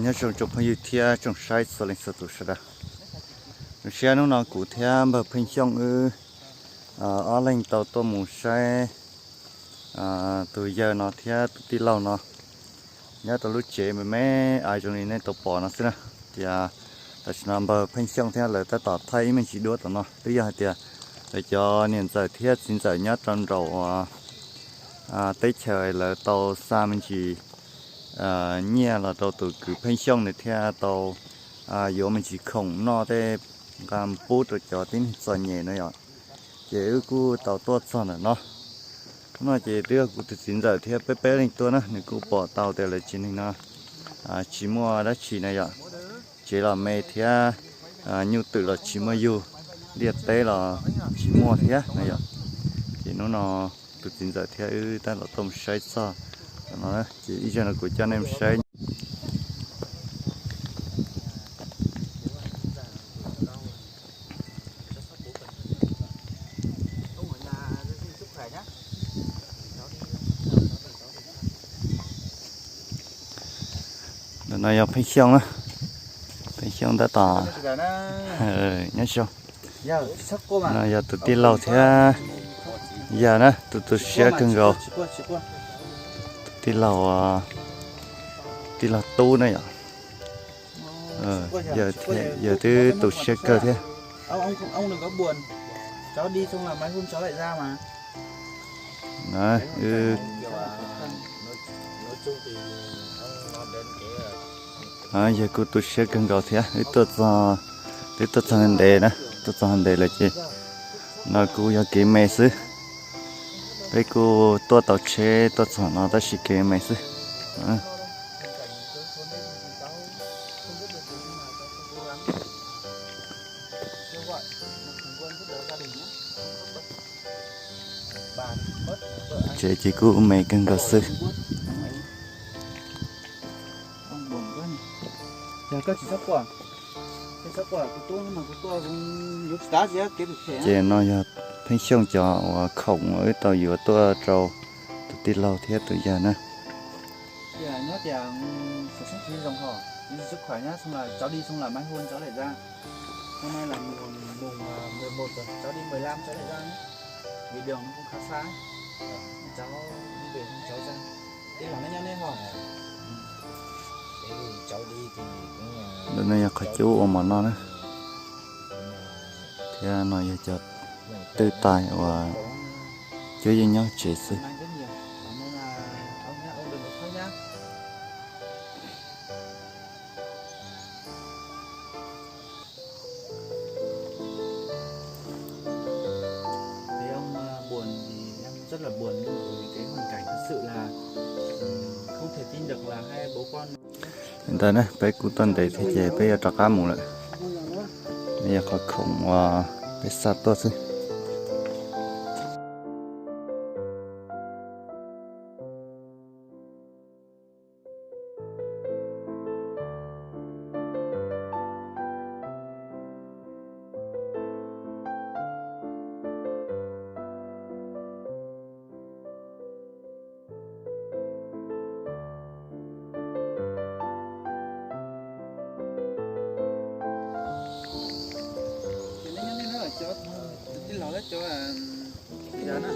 Nyob zoo tsoom phooj ywg thiab tsoom saib txhua leej txhua tus sawv daws. Zoo siab hnub no kuv thiab npawg Pheej Xyooj wb ob leeg tau tuaj mus saib tus yawg no thiab tus tij laug no nyob rau lub tsev me me zoo li nej tau pom no xwb na. Tias tam sim no npawg Pheej Xyooj thiab lawv tab tom thaij ib me ntsis duab tom no, twb yog hais tias lawv cov niam ntxawm thiab txiv ntxawm nyob rau nraum teb chaws lawv tau xa me ntsis nyiaj los rau tus kwv Pheej Xyooj nws thiaj tau yuav me ntsis khoom noj tej nqa pub rau cov tib neeg txom nyem na yom. Ces wb kuj tau tuaj txog ntawm no. Hnub no ces twb yog kuv tus txiv ntxawm thiab peb peb leeg tuaj na, nws kuj pom tau tias lawv tsev neeg no tsis muaj dab tsi na yom. Tsev los me thiab nyuj twm los tsis muaj yug, liaj teb los tsis muaj thiab na yom. Ces hnub no tus txiv ntxawm thiab wb tab tom tuaj mus saib txog no, ces ib zaug no kuv coj nej mus saib. Ntawm no yog Pheej Xyooj na, Pheej Xyooj tab tom nyob zoo. No yog tus tij laug thiab yawg na, tus tu siab kawg nkaus. Tus tij laug, tij laug Tub na yom. Yawg twb tu siab kawg thiab. Yawg kuj tu siab kawg nkaus thiab, wb tuaj txog, twb tuaj txog ntev na, tuaj txog ntev lawm ces no kuj yog kev me xwb. Peb kuj tuaj tau tsheb tuaj txog no tab sis kev me xwb. Tsev ces kuj me kawg nkaus xwb. Ces no yog Pheej Xyooj cov uas khoom uas wb tau yuav tuaj rau tus tij laug thiab tus yawg na. Ntawm no yog qhov cub ua mov noj na. Thiab no yog cov twj tais uas cub yeej nyob tsev xwb. Ntawd na, peb kuj tuaj ntev thiab ces peb yuav rov qab mus lawm. No yog qhov khoom uas peb xa tuaj xwb. Ces nej nyob nej na, cov tus tij laug thiab cov txiv yawg na.